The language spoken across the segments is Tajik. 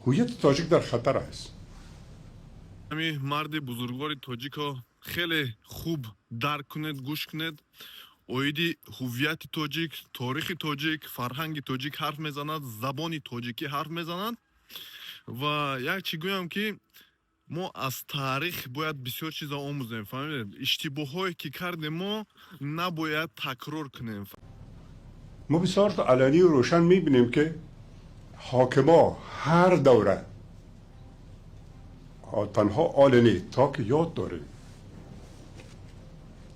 Ҳувияти тоҷик дар хатар аст. Ҳами марди бузургвори тоҷико хеле хуб дарк кунед, гӯш кунед. Оиди ҳуввияти тоҷик, торихи тоҷик, фарҳанги тоҷик ҳарф мезанад, забони тоҷикӣ ҳарф мезанад. Ва як чӣ гӯям, ки мо аз таърих бояд бисёр чиза омӯзем, фаҳмидед? Иштибоҳҳое ки кардем, мо набояд такрор кунем. Мо бисёр аланию рӯшан мебинем, ки ҳокимо ҳар давра, танҳо оле, то ки ёд дорем,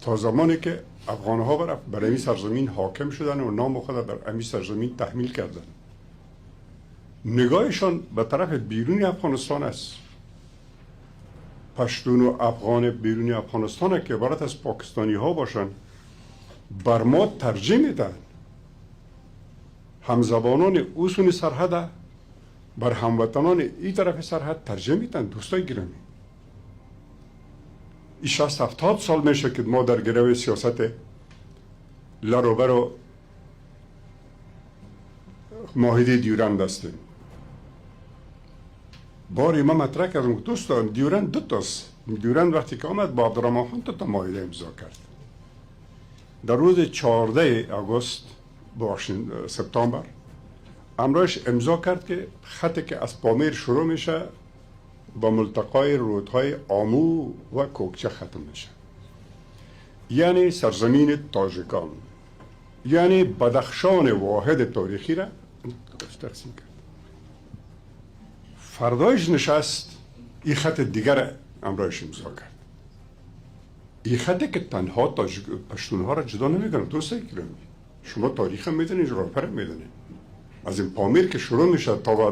то замоне ки афғонҳо бар ҳамин сарзамин ҳоким шуданд ва номи худа бар ҳамин сарзамин таҳмил карданд, нигоҳишон ба тарафи беруни Афғонистон аст. Паштуну афғони беруни Афғонистон, ки иборат аз покистонӣ ҳо бошанд, бар мо тарҷиҳ медиҳанд. Ҳамзабонони ӯ сӯи сарҳада бар ҳамватанони ин тарафи сарҳад тарҷиҳ медиҳанд. Дӯстои гиромӣ, ин 60-70 сол меша, ки мо дар гирави сиёсати лару муоҳидаи Дюранд ҳастем. Бори ма матраҳ кардам: дӯстон, Дюранд ду тост. Дюранд вақте ки омад, бо Абдурраҳмон хон ду та муоҳида имзо кард. Дар рӯзи 14 август, бубахшед, септамбр ҳамроҳш имзо кард, ки хате ки аз Помир шурӯъ меша, ба мултақои рӯдҳои Омӯ ва Кӯкча хатм меша, яъне сарзамини тоҷикон, яъне Бадахшони воҳиди торихӣ ра тақсим кард. Фардоиш нишаст, ин хати дигар ҳамроҳиш имзо кард. Ин хате ки танҳо тоҷик паштунҳоро ҷудо намекунад. Дӯстои гиромӣ, шумо таърихам медонед, ҷуғрофиям медонед. Аз ин Помир ки шурӯъ мешавад, то ба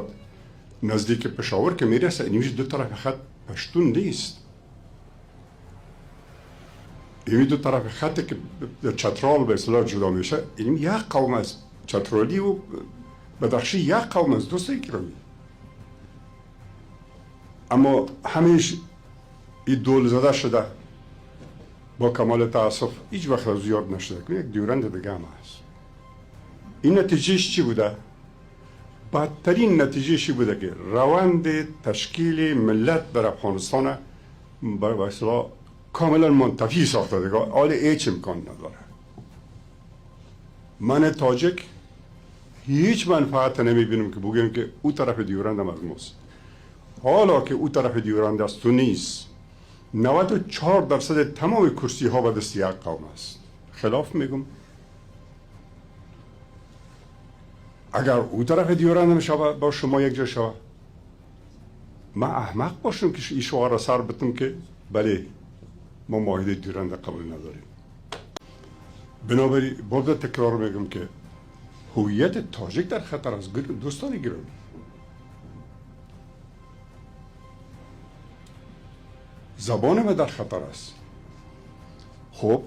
наздики Пешовар ки мерасад, иниш ду тарафи хат паштун нест. Ин ду тарафи хате ки Чатрал ба истилоҳ ҷудо мешавад, ин як қавм аст. Чатралӣ ва бадахшӣ як қавм аст, дӯстои гиромӣ. Аммо ҳамеш ин дол зада шуда, бо камоли таассуф ҳеҷ вақт аз ёд нашуда. Як Дюранд дига ҳам ҳаст. Ин натиҷааш чӣ буда? Бадтарин натиҷааш чӣ буда? Ки раванди ташкили миллат дар Афғонистон ба истилоҳ комилан мунтафӣ сохта. Дига ҳоле ҳеҷ имкон надорад. Ман тоҷик ҳеҷ манфаат намебинам, ки бигӯем, ки ӯ тарафи Дюрандам аз мост. ҳоло ки ӯ тарафи Дюранд аз ту нест, 94% тамоми курсиҳо ба дасти як қавм аст. Хилоф мегум? Агар ӯ тарафи Дюранд шава, бо шумо якҷо шава, ман аҳмақ бошам, ки ин шуъора сар битам, ки бале, мо муоҳидаи Дюранда қабул надорем. Бинобар боз такрор мегӯм, ки ҳувияти тоҷик дар хатар аст, дӯстони гиромӣ. Забони ма дар хатар аст. Хуб,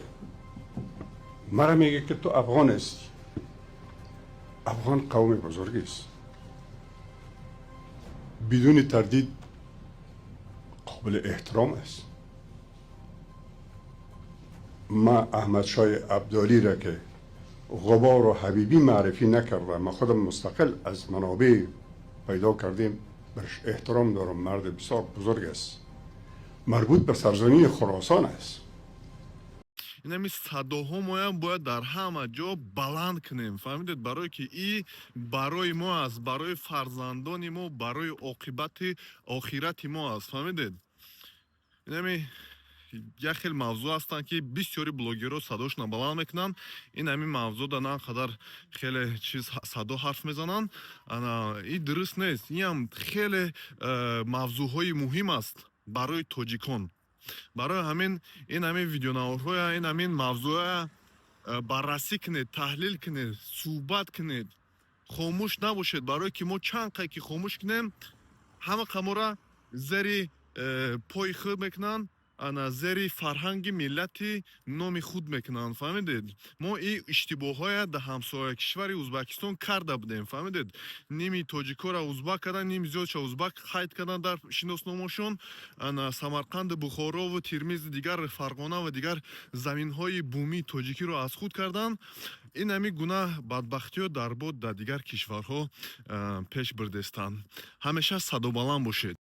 мара мега, ки ту афғон ҳастӣ. Афғон қавми бузургист, бидуни тардид қобили эҳтиром аст. Ма Аҳмадшоҳи Абдолиро, ки Ғубору Ҳабибӣ маърифӣ накарда, ма худам мустақил аз манобеъ пайдо кардем, барш эҳтиром дорам. Марди бисёр бузург аст, марбут ба сарзамини Хуросон аст. Инами садоҳо моям бояд дар ҳама ҷо баланд кунем, фаҳмидед? Барое ки и барои мо аст, барои фарзандони мо, барои оқибати охирати мо аст, фаҳмидед? Инами як хел мавзӯъ ҳастанд, ки бисёри блогерҳо садошона баланд мекунанд. Ин ҳамин мавзӯъда на қадар хеле чиз садо ҳарф мезананд. Ана ин дуруст нест. Инам хеле мавзӯъҳои муҳим аст барои тоҷикон. Барои ҳамин ин ҳамин видеонаворҳоя, ин ҳамин мавзӯъя баррасӣ кунед, таҳлил кунед, суҳбат кунед, хомӯш набошед. Барое ки мо чанд қай ки хомӯш кунем, ҳама қамора зери пои худ мекунанд. Ана зери фарҳанги миллати номи худ мекунанд, фаҳмидед? Мо и иштибоҳҳоя дар ҳамсоя кишвари Узбакистон карда будем, фаҳмидед? Ними тоҷикоро узбак кардан, ними зиёдша узбак қайд кардан дар шиносномошон. Ана Самарқанду Бухорову Термизу дигар Фарғона ва дигар заминҳои бумии тоҷикиро аз худ кардан. Ин ҳами гуна бадбахтиҳо дар бод дар дигар кишварҳо пеш бурдестанд. Ҳамеша садобаланд бошед.